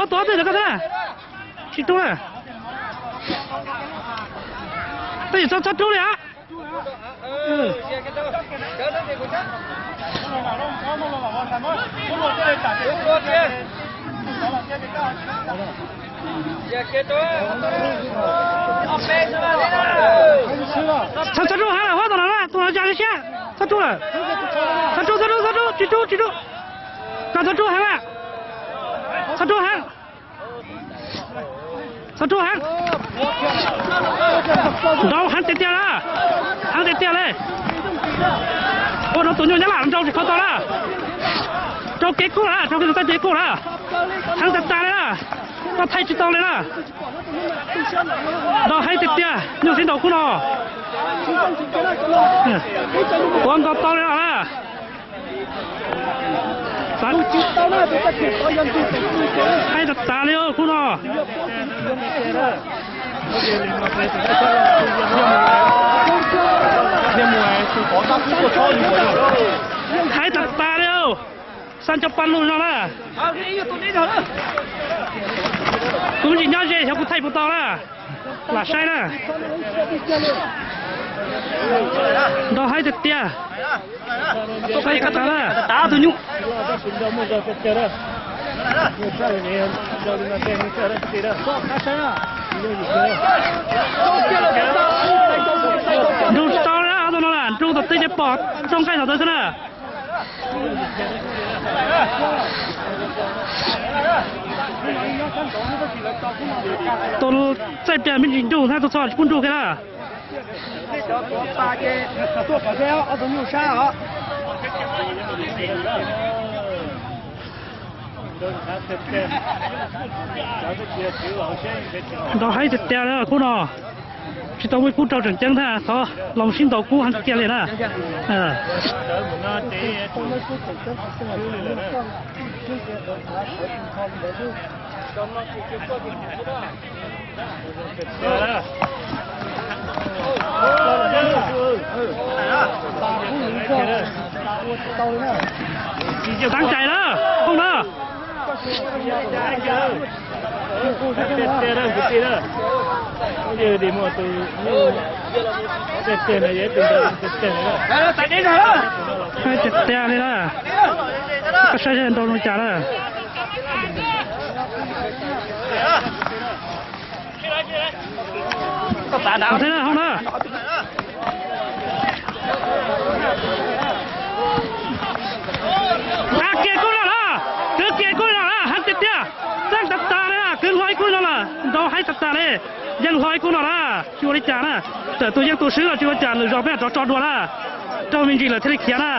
Ob tuaj ob tug ntawd koj txhob, tsis rub na. Tej zaum txhob rub li a. Txhob, txhob rub heev lawm, huab tus no na, tus no ya li siab, txhob rub lawm. Txhob rub, txhob rub, txhob rub, tsis rub, tsis rub. Koj txhob rub heev lawm. Txhob rub heev. Txhob rub heev. Nraus heev tiag tiag na. Heev tiag tiag li. Ua rau tus nyuj nyab lam nraus tsis kho tau na. Rau kev kub na, rau kev txaij kev kub na. Heev tas tas li na. Koj thaij tsis tau li na. Nraus heev tiag tiag, nyuj sib ntaus khub no. Tuav nkaus tau li no na. Heev tas tas li khub no. Heev tas tas li. Xab cov paj lug no na. Kuv me ntsis nyob ze xyov kuv thaij puas tau na. Lam saib na. Nraus heev tiag tiag. Saib tas tas na. Nrug tsis tau li ob tug no na, nrug tom tej ces pom txog nqaij thaum ntawd xwb na. Tus txaij pliag me ntsis nrug na, tus txho tsis pub nrug kiag na. Nraus heev tiag tiag li khub no. Tsis tau muaj ib khub rau tseem ceeb thiab, thov los sib ntaus kub heev kiag li na. Teev cai na, hoob na. Tiag tiag li na. Koj saib nrau zoo cas na. Hoob na. Nqa kiag kub no na, kwv kiag kub no na, heev tiag tiag, txeeb tas tas li na, kwv hlo ib kub no lawm, nrau heev tas tas li, yeej hlo ib kub no na, tsis ua li cas na, txawm tus yeej tus swb los tsis ua cas, lwm zaus peb rov tso dua na, raug me ntsis lawm thiaj li khiav na.